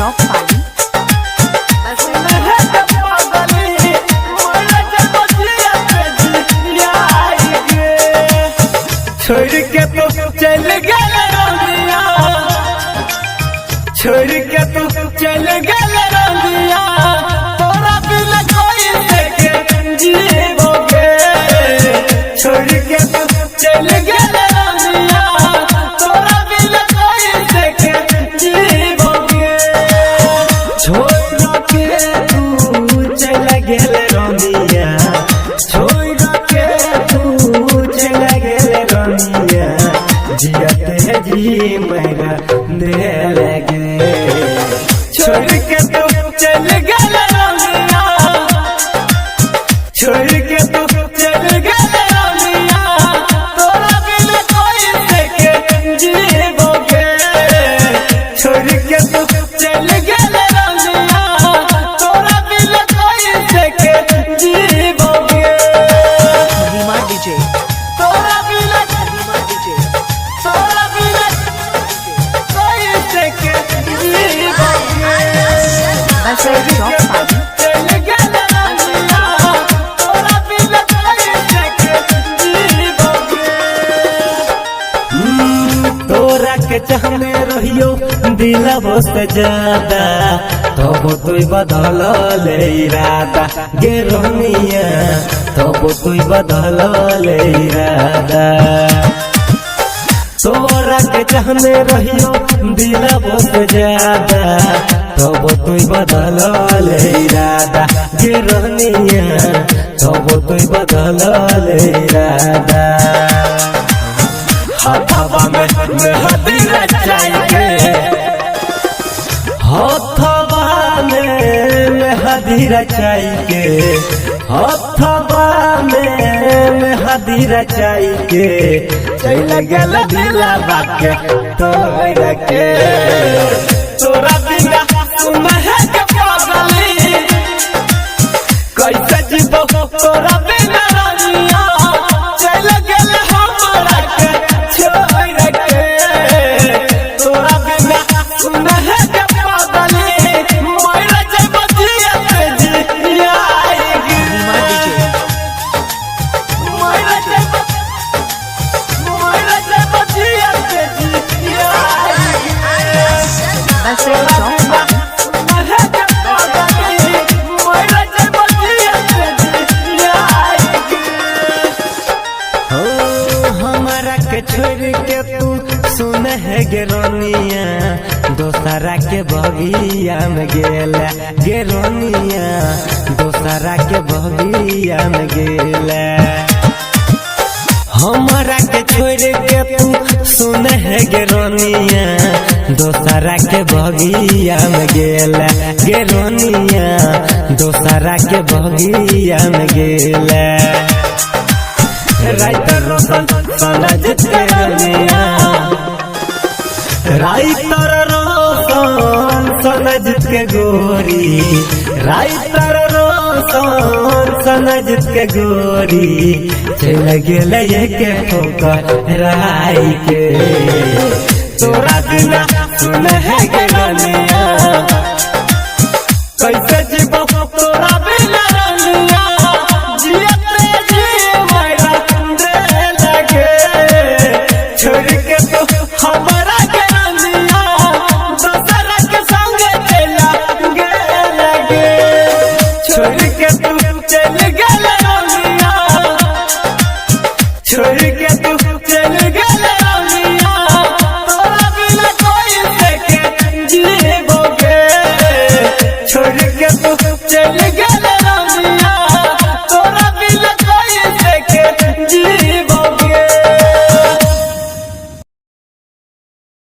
चौक पाली। सुन है के पागली मर जइबो जियते जियाई गे। छोड़ के तू चल गेल रंगिया, छोड़ के तू चल गेल रंगिया, तोरा बिना कोई से के जीवोगे। छोड़ के तू चल गेल रंगिया, तोरा बिना कोई से के जीवोगे। छोड़ के तू चल गेल रंगिया, छोड़ के तू चल गेल रंगिया, जियते जी मेरा दे लगे। छोड़ के तू चल गेल रंगिया, छोड़ के तू चल गेल रंगिया, तोरा बिना कोई से के जीवोगे। छोड़ के तू चल गेल रंगिया, तोरा बिना कोई से के जीवोगे। महिमा डीजे, तोरा बिना, महिमा डीजे, तोरा बिना कोई से के जीवोगे। बसई चौक पाली। चल गेल रंगिया, तोरा बिना कोई से के जीवोगे। तोरा के चाहने रहियो दिलबो से ज्यादा, तब तुई बदल ले इरादा गे रोनिया, तब तुई बदल ले इरादा। तोरा के चाहने रहियो दिलबो से ज्यादा, तब तुई बदल ले इरादा गे रोनिया, तब तुई बदल ले इरादा। हथवा में मेहंदी रचाई के, हथवा में मेहंदी रचाई के, हथवा में मेहंदी रचाई के, चल गेल दिलवा के तोड़ के। तोरा बिना सुन है के पागली कैसे जीबो, तोरा बिना रंगिया, चल गेल हमरा के छोड़ के। तोरा बिना सुन है के पागली मर जइबो जियते जियाई गे। महिमा डीजे, मर जइबो, मर जइबो जियते जियाई गे। बसई चौक पाली। सुन है के पागली मर जइबो जियते जियाई गे। हो हमारा के छोड़ के तू सुन है गेरोनिया, दोसरा के बगिया में गेला गेरोनिया, दोसरा के बगिया में गेला। हमारा के छोड़ के तू सुन है गेरोनिया, दोसरा के बगिया में गेला गेरोनिया, दोसरा के बगिया में गेला। राइतर रोशन सनज तेरनिया, राइतर रोशन सनज के गोरी, राइतर रोशन सनज के गोरी, चल गेल के ठोकर राई के। तोरा बिना सुन है गेलनिया, कैसे जीबो तोरा बिना रंगिया, जियते जी मेरा दे लगे। छोड़ के तू हमरा के रंगिया, दोसरा के संग चला गे लगे। छोड़ के तू चल